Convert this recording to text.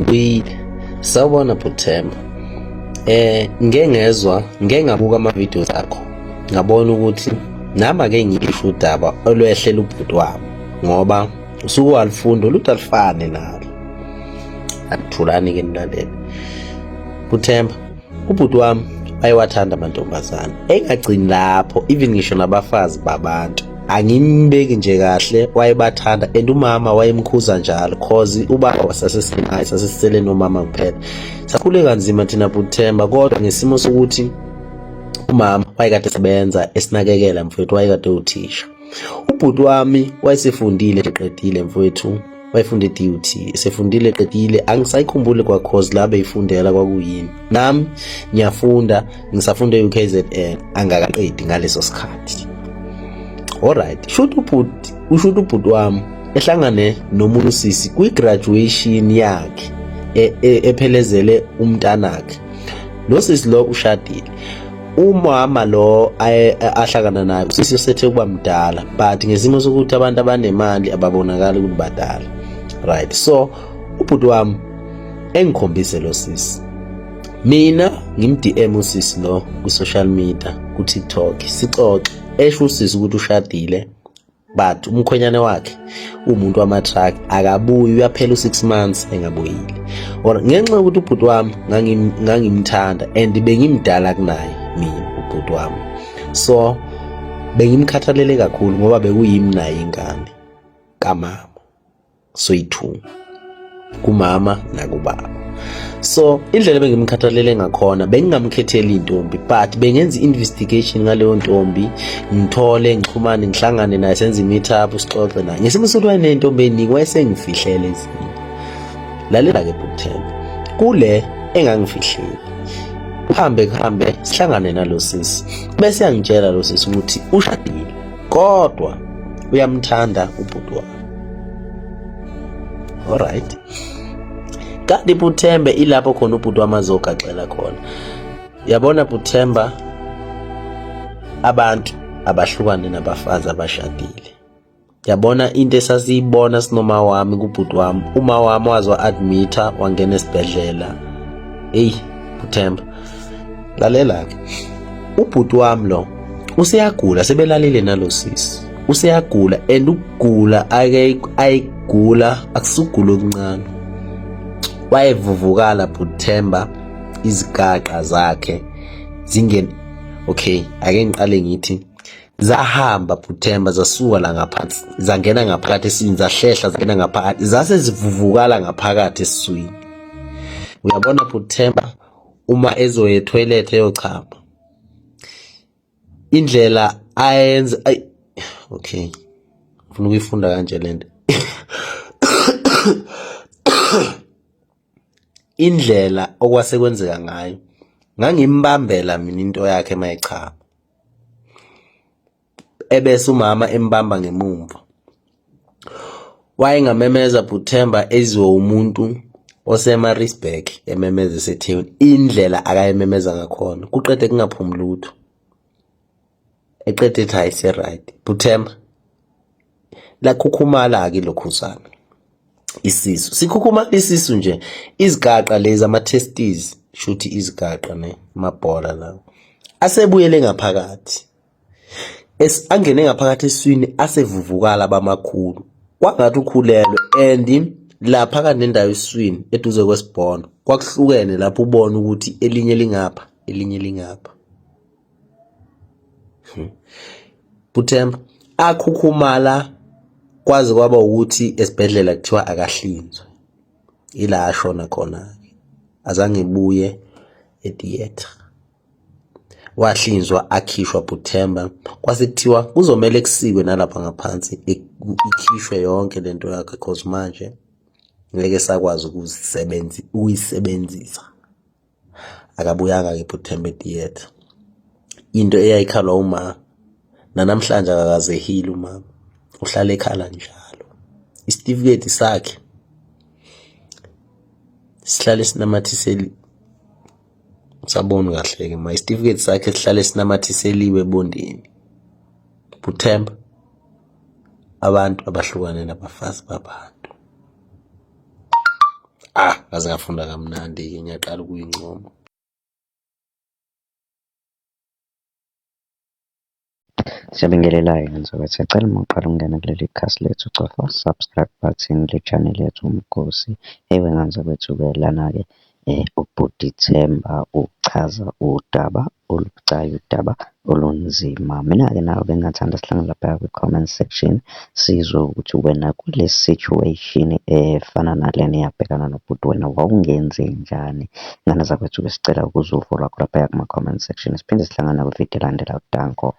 Ngibuyile. Sawubona Bhuthemba. Ngike ngezwa, ngike ngabuka ama-videos akho. Ngabona ukuthi nami ake ngisho udaba olwehlela ubhuti wami ngoba usuke walufunda oluthi alufane nalo. Akuthulani ke nilalele. Bhuthemba, ubhuti wami wayewathanda amantombazane. Engagcini lapho, even ngisho nabafazi babantu. Angimbeki nje kahle, wayebathanda and umama wayemkhuza njalo cause ubaba wasasesenaye, sasesisele nomama kuphela. Sakhule kanzima thina Bhuthemba, kodwa ngesimo sokuthi umama wayekade esebenza esinakekela mfowethu, wayekade uthisha. Ubhuti wami wayesefundile eqedile mfowethu, wayefunda e-DUT, esefundile eqedile, angisayikhumbuli kwa cause la beyifundela kwakuyini. Nami ngiyafunda, ngisafunda e-UKZN, angakaqedi ngaleso sikhathi. Alright, shoot ubhuti, ushuthi ubhuti wami ehlangane nomunye usisi kwi-graduation yakhe ephelezele umntanakhe. Lo sisi lo ushadile. Umama lo ahlangana naye usisi usethe ukuba mdala, but ngesimo sokuthi abantu abanemali ababonakali ukuthi badala. Right, so ubhuti wami engikhombise lo sisi. Mina ngim-DM usisi lo ku-social media, ku-TikTok, sixoxe, esho usisi ukuthi ushadile, but umkhwenyane wakhe umuntu wama-truck akabuyi, uyaphela u-6 months engabuyile. Or ngenxa yokuthi ubhuti wami ngangimthanda and bengimdala kunaye mina ubhuti wami, so bengimkhathalele kakhulu ngoba bekuyimi naye ingane kamama, soyi-2 kumama nakubaba. So indlela ebengimkhathalele ngakhona, bengingamkhetheli intombi, but bengenza i-investigation ngaleyo ntombi, ngithole, ngixhumane, ngihlangane naye, senze i-meet-up, sixoxe naye. Ngesimo sokuthi wayeney'ntombi ey'ningi, wayesengifihlele ezinye. Lalela-ke Bhuthemba, kule engangifihlile, kuhambe kuhambe sihlangane nalo sisi, bese yangitshela lo sisi ukuthi ushadile kodwa uyamthanda ubhuti wami. Alright, kanti Bhuthembe ilapho khona ubhuti wami azogaxela khona. Yabona Bhuthemba, abantu abahlukane nabafazi abashadile. Yabona into esasiyibona sinoma wami kubhuti wami, uma wami waze wa-admitha wangena esibhedlela. Eyi Bhuthemba, lalela-ke, ubhuti wami lo useyagula, sebelalile nalo sisi, useyagula and ukugula ake ayigula akusugula okuncane. Wayevuvukala Bhuthemba, izigaqa zakhe zingene. Okay, ake ngiqale ngithi zahamba Bhuthemba, zasuka la ngaphansi zangena ngaphakathi esiswini, zahlehla zangena ngaphakathi, zase zivuvukala ngaphakathi esiswini. Uyabona Bhuthemba, uma ezoya etoilet eyochama, indlela ayenza, ay okay, ngifuna ukuyifunda kanje lento. Indlela okwase kwenzeka ngayo, ngangimbambela mina into yakhe mayichama, ebese umama embamba ngemumva. Wayengamemeza Bhuthemba ezwe umuntu oseMaritzburg ememeza eseThekwini, indlela akayememeza ngakhona, kuqede kungaphumi lutho, eqede ethi hayi se-right. Bhuthemba, lakhukhumala-ke lokhuzana isisu, sikhukhumala isisu nje, izigaqa lezi ama-testes, shuthi izigaqa ne amabhola lawo asebuyele ngaphakathi, angene ngaphakathi esiswini, asevuvukala bamakhulu kwangathi ukhulelwe. And la phakathi nendawo esiswini eduze kwesibhono kwakuhlukene, lapho ubona ukuthi elinye lingapha, elinye lingapha. Bhuthemba, akhukhumala kwaze kwaba ukuthi esibhedlela kuthiwa akahlinzwe, ila ashona khona-ke, azange ebuye e-theatre. Wahlinzwa akhishwa Bhuthemba, kwase kuthiwa kuzomele kusikwe nalapha ngaphansi, ikhishwe yonke lento yakhe, cause manje ngeke sakwazi ukuyisebenzisa. Akabuyanga-ke Bhuthemba e-theatre. Into eyayikhalwa uma nanamhlanje akakaze ehile umama, uhlala ekhala njalo. Isitifiketi sakhe sihlale sinamathiseli, usaboni kahle-ke ma, isitifiketi sakhe sihlale sinamathiseliwe ebondeni. Bhuthemba, abantu abahlukane nabafazi babantu. Ah, ngaze ngafunda kamnandi-ke ngiyaqala ukuyincoma. Siyabingelela-ke ngizobe siyacela uma uqala ukungena kuleli khasi lethu cofa subscribe button le channel yethu Umgosi. Ewe ngane zakwethu-ke lana-ke ubhuti Themba uchaza udaba olubucayi, udaba olunzima. Mina-ke nawe bengingathanda sihlangane laphaya kwi-comment section, sizwe ukuthi wena kule situation efana nalena eyabhekana nobhuti wena wawungenzenjani? Ngane zakwethu-ke sicela ukuzwa uvo lwakho laphaya kuma-comment section. Siphinde sihlangane kwividiyo elandelayo, danko.